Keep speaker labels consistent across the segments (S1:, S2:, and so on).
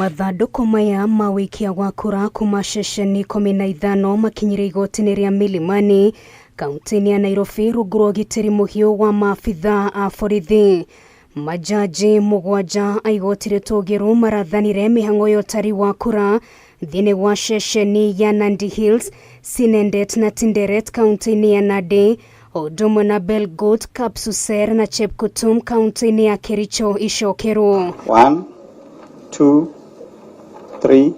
S1: Mathandũkũ maya ma wĩikia wa kura kuma ceceni 15 makinyire igoti-inĩ rĩa Milimani kaunti-inĩ ya Nairobi rungu rwa ũgitĩri mũhiũ wa maabithaa a borithi. Majaji 7 a igoti rĩtũgĩru marathanire mĩhang'o ya ũtari wa kura thĩinĩ wa ceceni ya Nandi Hills, Sinendet na Tinderet kaunti-inĩ ya Nandi, o ũndũ ũmwe na Belgut, Kapsuser na Chepkutum kaunti-inĩ ya Kericho icokerwo.
S2: 1, 2, 3,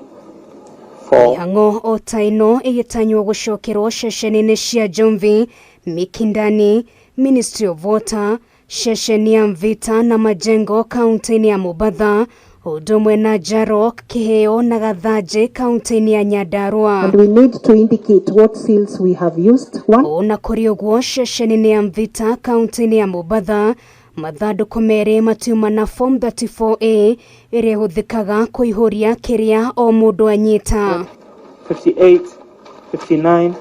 S2: 4.
S1: Mĩhang'o o ta ĩno ĩgĩtanywo gũcokerwo ceceni-inĩ cia Jomvi, Mikindani, Ministry of Water, ceceni ya Mvita na Majengo kaunti-inĩ ya Mombatha, ũndũ ũmwe na Jarok, Kiheo na Gathanjĩ kaunti-inĩ ya Nyandarua.
S3: And we need to indicate what seals we have used. One.
S1: Ona kũrĩ ũguo, ceceni-inĩ ya Mvita kaunti-inĩ ya Mombatha, mathandũkũ merĩ matiuma na form 34A ĩrĩa ĩhũthĩkaga kũihũria kĩrĩa o mũndũ anyita.
S4: 58, 59,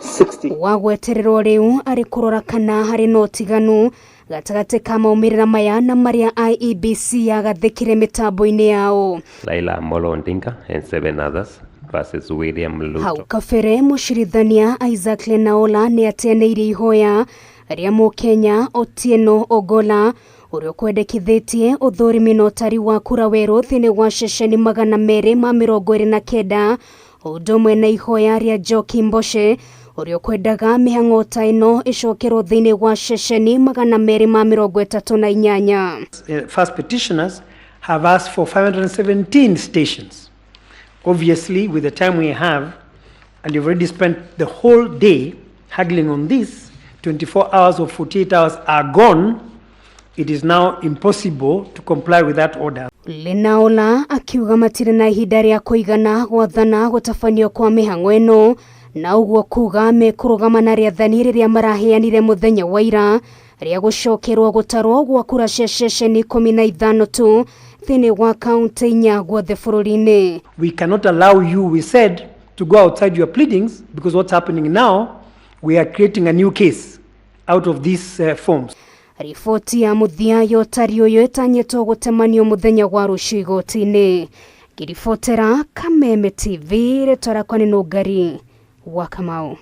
S4: 60.
S1: Wa gwetererwo rĩu arĩ kũrora kana harĩ na ũtiganu gatagatĩ ka maumĩrĩra maya na marĩa IEBC yagathĩkire mĩtambo-inĩ yao.
S5: Raila Amolo Odinga and 7 others versus William Ruto.
S1: Hau kabere mũcirithania Isaac Lenaola nĩ ateanĩirie ihoya rĩa mũkenya Otieno Ogola ũrĩa ũkwendekithĩtie ũthũrimi na ũtari wa kura werũ thĩinĩ wa ceceni 229, ũndũ ũmwe na ihoya rĩa Njoki Mboce ũrĩa ũkwendaga mĩhang'o ta ĩno ĩcokerwo thĩinĩ wa ceceni 238.
S6: First petitioners have asked for 517 stations. Obviously, with the time we have, and you've already spent the whole day haggling on this, 24 hours or 48 hours are gone. It is now impossible to comply with that order.
S1: Lenaola akiuga matirĩ na ihinda rĩa kũigana gwathana gũtabanio kwa mĩhang'o ĩno, na ũguo kuga mekũrũgama na rĩathani rĩrĩa maraheanire mũthenya wa ira rĩa gũcokerwo gũtarwo gwa kura cia ceceni 15 tu thĩinĩ wa kaunti 4 guothe bũrũri-inĩ.
S6: We cannot allow you, we said, to go outside your pleadings, because what's happening now, we are creating a new case out of these forms.
S1: Riboti ya mũthia ya ũtari ũyũ ĩtanyĩtwo gũtemanio mũthenya wa rũciũ igoti-inĩ. Ngĩribotera Kameme TV, rĩtwa rĩakwa nĩ Nũngari wa Kamau.